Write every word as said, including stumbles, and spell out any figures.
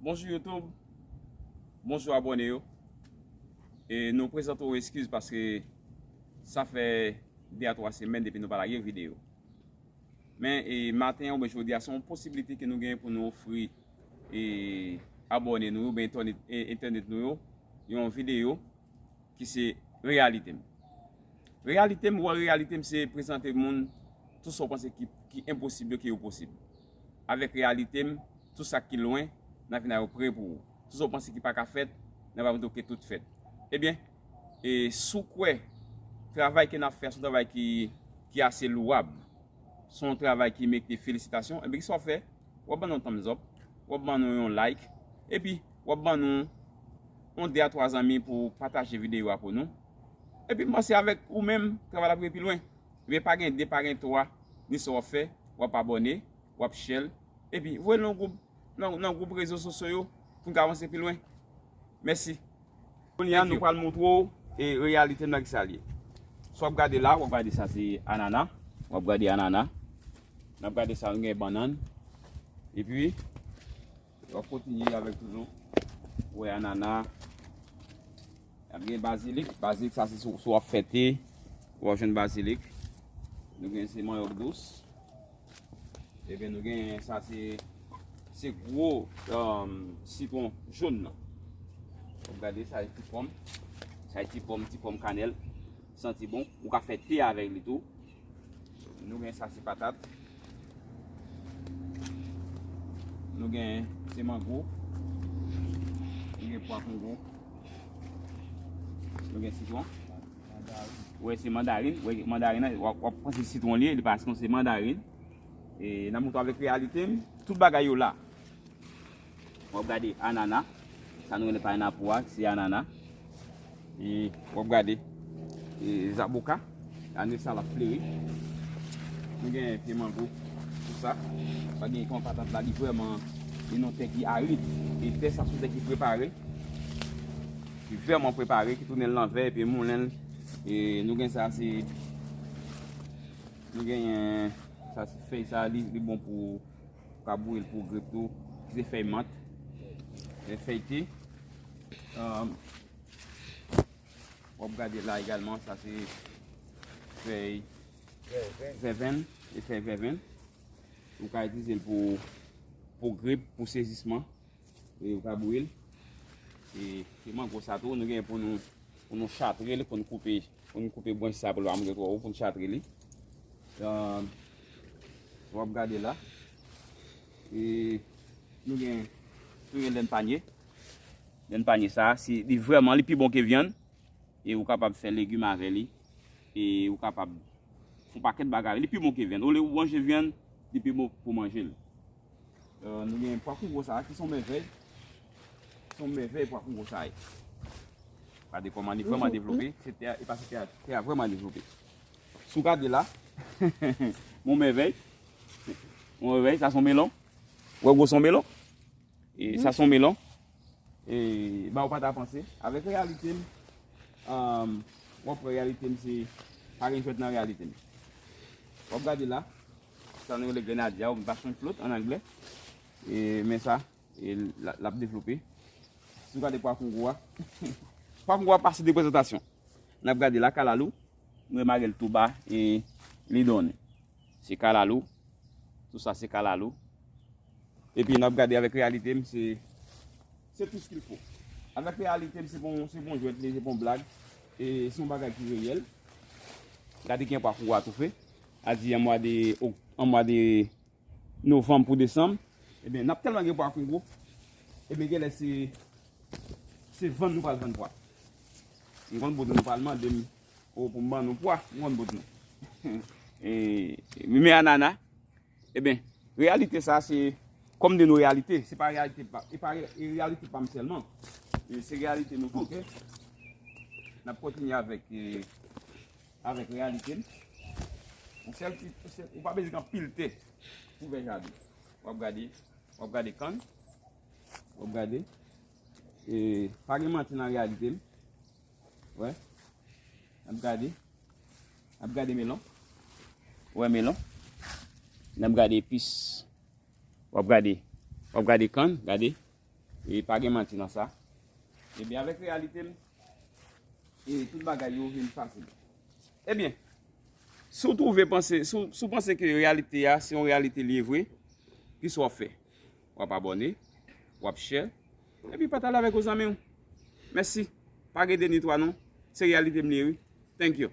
Bonjou YouTube, bonjou abòne yo. E nou prezante w eskiz paske sa fè de a twa semèn depi nou pa lage videyo. Men e, maten an oubyen jodi a, se yon posiblite ke nou genyen pou nou ofri e, abòne nou yo, oubyen entènèt, e, entènèt nou yo, yon videyo ki se reyalite m. Reyalite m, wè reyalite m se prezante moun tout sa w panse ki, ki enposib yo, ke yo posib. Avèk reyalite m, tout sa ki lwen, n a vin a yo pre pou ou. Tout sa w panse ki pa ka fèt, n a va montre w ke tout fèt. Ebyen, e si w kwè travay ke n ap fè a se yon travay ki, ki ase louwab, se yon travay ki merite felisitasyon, ebyen, kisa w ap fè? W ap ban nou yon thumbs up, w ap ban nou yon like, epi w ap ban nou yon de a twa zanmi pou pataje videyo a pou nou. Epi m panse avèk ou menm, travay la pou rive pi lwen. Ebyen, pa gen de, pa gen twa, ni sa w ap fè, w ap abòne, w ap share, epi voye l nan gwoup, nan, nan gwoup rezo sosyo yo, pou n ka avanse pi lwen. Mèsi. Kounye a, nou pral montre w e reyalite nan ki sa l ye. Sa w ap gade la, w ap gade sa se anana. W ap gade anana. N ap gade sa, nou gen bannann. Epi, w ap kontinye avèk toujou. Ou wè anana. N ap gen bazilik. Bazilik, sa se si w ap fè te. W ap jwenn bazilik. Nou gen se manyòk dous. Ebyen, nou gen sa se, se gwo um, sitwon jòn nan. W ap gade sa e ti pòm. Sa e ti pòm, ti pòm kanèl. Santi bon. Ou ka fè te avèk li tou. Nou gen sa se patat. Nou gen se mango. Nou gen pwa kongo. Nou gen sitwon. Ou wè se mandarin. Ou wè mandarin nan, w ap, w ap panse sitwon li ye, li pa sitwon, se mandarin. E n ap montre w avèk reyalite m, tout bagay yo la. W ap gade anana, sa nou rele pineapple a, se anana. E w ap gade e zaboka, ane sa l ap fleri. Nou gen pye mango, tout sa. Pa gen kòman patat la, li vrèman, li nan tè ki arid. E tè sa se yon tè ki prepare, ki vrèman prepare, ki tounen l nan vè, epi moulen l. E nou gen sa, se, nou genyen, sa se fèy sa, li, li bon pou, pou ka bouyi l pou grip tou, ki se fèy mant, e fèy te. Um, w ap gade la egalman, sa se fèy vèvenn, e fèy vèvenn. Ou ka itilize l pou, pou grip, pou sezisman. E ou ka bouyi l. E, e mango sa tou, nou gen pou nou, pou nou chatre li, pou nou koupe, pou nou koupe branch sa pou l pa monte twò wo, pou nou chatre li. Um, w ap gade la. E nou gen, nou gen lenn panye. Lenn panye sa, si, li vrèman, li pi bon ke vyann. E ou kapab fè legim avè li. E ou kapab fè yon pakèt bagay. Li pi bon ke vyann. Olye ou manje vyann, li pi bon pou manje l. Euh, nou gen pwa kongo sa a ki se yon mèvèy. Se yon mèvèy pwa kongo sa a ye. Gade kòman li vrèman devlope. Se tè a, e pa se tè a, tè a vrèman devlope. Si w gade la, yon mèvèy. Yon mèvèy, sa se yon melon. Ou wè gwo se yon melon? E sa se yon melon. E ba ou pa ta panse. Avèk reyalite m, um, w ap wè reyalite m se pa gen jwèt nan reyalite m. W ap gade la, sa nou rele grenadya ou passion fruit an anglè. E men sa, e l, l ap devlope. Si w gade pwa kongo a, pwa kongo a pase de prezantasyon. N ap gade la kalalou, nou remare l tou ba e li donnen. Se kalalou, tout sa se kalalou. Epi n ap gade avèk reyalite m, se, se tout ce qu'il faut. Avèk reyalite m, se bon, se bon jwèt li, se bon blag. E se yon bagay ki reyèl. Gade ki pwa kongo a toufe. A di an mwa de, an mwa de novanm pou desanm. Ebyen, n ap tèlman gen pwa kongo. Ebyen, genlè se, se vann nou pral vann pwa. M konn bout nou pral mande m, o, pou m ban nou pwa, m konn bout nou. E, men anana, Ebyen, reyalite sa se, kòm de nou reyalite, se pa reyalite pa, e pa re-, e reyalite pa m sèlman. E se reyalite nou tout. N ap kontinye avèk, e, avèk reyalite m. Yon sèl ti, yon sèl, ou pa bezwen gen anpil tè pou fè jaden. W ap gade, w ap gade kann, w ap gade. E pa gen manti nan reyalite m. Wè. N ap gade. N ap gade melon. Wè melon. N ap gade epis. W ap gade. W ap gade kann, gade. E pa gen manti nan sa. Ebyen, avèk reyalite m, e tout bagay yo vin fasil. Ebyen, si w twouve panse, si w, si w panse ke reyalite a se yon reyalite li ye vre, kisa w ap fè? W ap abòne, w ap share, epi pataje avèk yon zanmi w. Mèsi. Pa gen de ni twa non. Se reyalite m li ye wi. Thank you.